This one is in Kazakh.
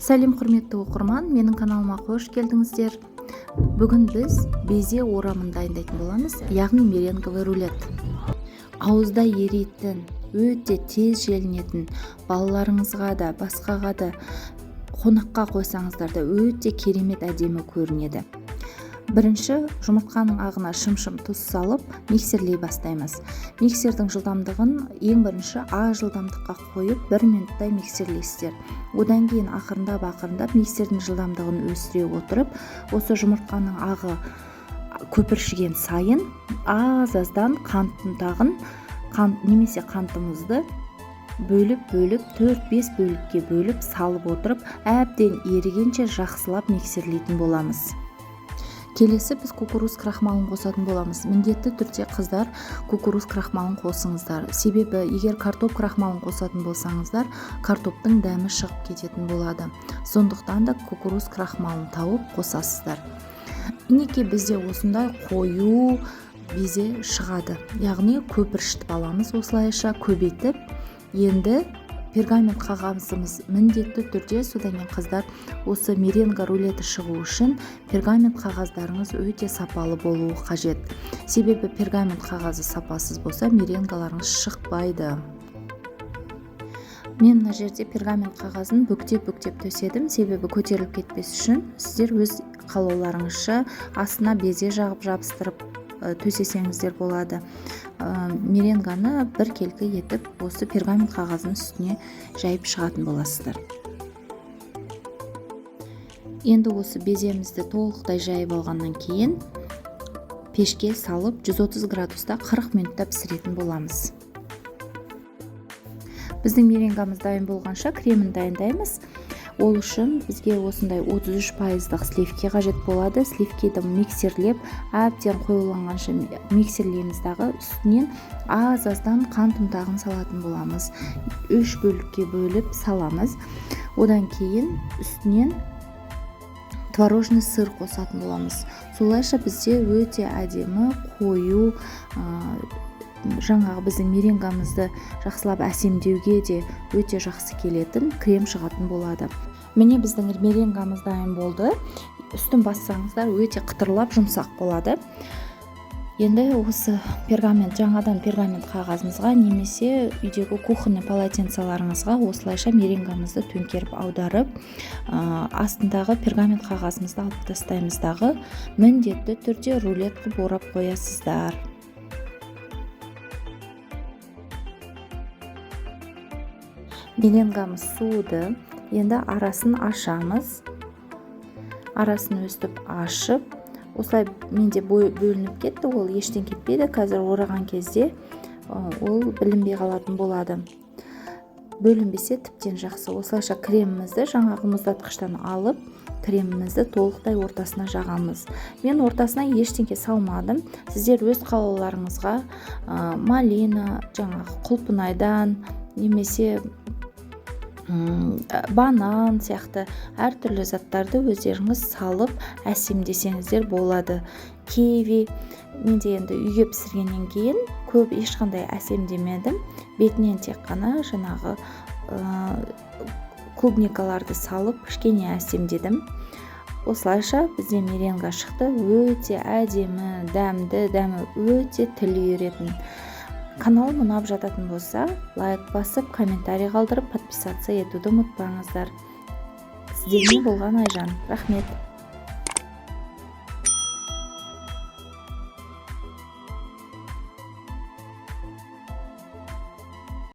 Сәлем, құрметті оқырман! Менің каналыма қош келдіңіздер! Бүгін біз безе орамын дайындайтын боламыз, яғни меренговый рулет. Ауызда еритін, өте тез желінетін, балаларыңызға да, басқаға да, қонаққа қойсаңыздар да, өте керемет әдемі көрінеді. Бірінші жұмыртқаның ағына шымшым тұз салып, миксерлей бастаймыз. Миксердің жылдамдығын ең бірінші А жылдамдыққа қойып, 1 минуттай миксерлейсіздер. Одан кейін ақырындап ақырындап миксердің жылдамдығын өсіре отырып, осы жұмыртқаның ағы көпіршіген сайын аз аздан қант ұнтағын, қант немесе қантымызды бөліп бөліп, 4-5 бөлікке бөліп салып отырып, әбден ерігенше жақсылап миксерлейтін боламыз. Келесі біз кукуруз крахмалын қосатын боламыз. Міндетті түрде, қыздар, кукуруз крахмалын қосыңыздар, себебі егер картоп крахмалын қосатын болсаңыздар, картоптың дәмі шығып кететін болады. Сондықтан да кукуруз крахмалын тауып қосасыздар. Мінекей, бізде осындай қою безе шығады, яғни көпіршітіп аламыз осылайша көбейтіп. Енді пергамент қағазымыз міндетті түрде. Содан кейін, қыздар, осы меренга рулеті шығу үшін пергамент қағаздарыңыз өте сапалы болуы қажет, себебі пергамент қағазы сапасыз болса, меренгаларыңыз шықпайды. Мен мына жерде пергамент қағазын бүктеп бүктеп төседім, себебі көтеріліп кетпес үшін. Сіздер өз қалауларыңызша астына безе жағып, жабыстырып төсесеңіздер болады. Меренганы біркелкі етіп, осы пергамент қағазының үстіне жайып шығатын боласыздар. Енді осы беземізді толықтай жайып алғаннан кейін, пешке салып, 130 градуста 40 минутта пісіретін боламыз. Біздің меренгамыз дайын болғанша, кремін дайындаймыз. Ол үшін бізге осындай 33 пайыздық сливки қажет болады. Сливкиді миксерлеп, әбден қоюланғанша миксерлейміз дағы, үстінен аз аздан қант ұнтағын салатын боламыз, үш бөлікке бөліп саламыз. Одан кейін үстінен творожный сыр қосатын боламыз. Солайша бізде өте әдемі қою, жаңағы біздің меренгамызды жақсылап әсемдеуге де өте жақсы келетін крем шығатын болады. Міне, біздің меренгамыз дайын болды. Үстін бассаңыздар, өте қытырлап жұмсақ болады. Енді осы пергамент, жаңадан пергамент қағазымызға немесе үйдегі кухонный полотенцаларыңызға осылайша меренгамызды төңкеріп аударып, астындағы пергамент қағазымызды алып тастаймыз дағы, міндетті түрде рулет қылып орап қоясыздар. Меренгамыз суыды. Енді арасын ашамыз. Арасын өстіп ашып, осылай менде бөлініп кетті. Ол ештеңе кетпейді, қазір ораған кезде ол білінбей қалатын болады. Бөлінбесе, тіптен жақсы. Осылайша кремімізді жаңағы мұздатқыштан алып, кремімізді толықтай ортасына жағамыз. Мен ортасына ештеңе салмадым. Сіздер өз қалауларыңызға малина, жаңағы құлпынайдан немесе банан сияқты әртүрлі заттарды өздеріңіз салып әсемдесеңіздер болады, киви. Менде енді үйге пісіргеннен кейін көп ешқандай әсемдемедім. Бетінен тек қана жаңағы клубникаларды салып, кішкене әсемдедім. Осылайша бізде меренга шықты, өте әдемі, дәмді, дәмі өте тіл үйіретін. Каналым ұнап жататын болса, лайк басып, комментарий қалдырып, подписаться етуді ұмытпаңыздар. Сіздермен болған Айжан. Рахмет.